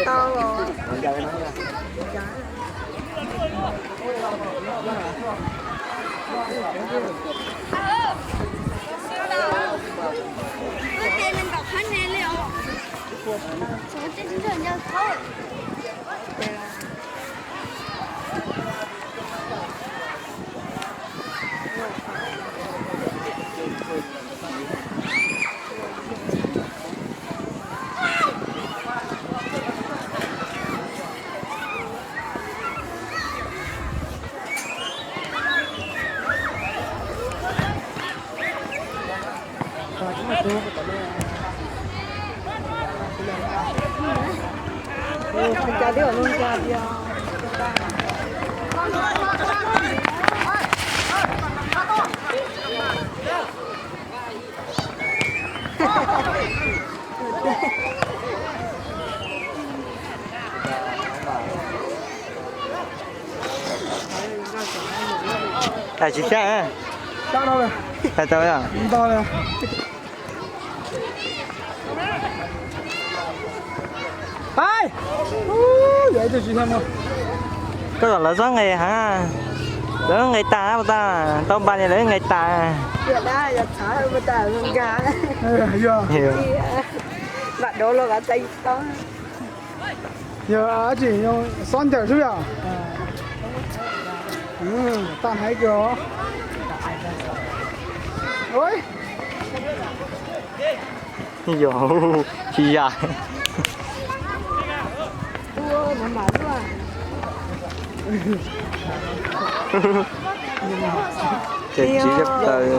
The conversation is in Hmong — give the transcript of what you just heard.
Tau. Wb ces nws nkaum qhab ne li os. Tshuav tej ntawd nco thaub. Ais tsis xyab, ais tau. Koj kom lawv txhob nqes heev, lawv nqes tas, tau npas ces lawv nqes tas. Yog dab, yog txhav, ua tas nkag. Yog, yog tsis xob ncaws xwb yom. Tag haiv kawg os. Yog, tsis yam. Ces tsis yog plaws.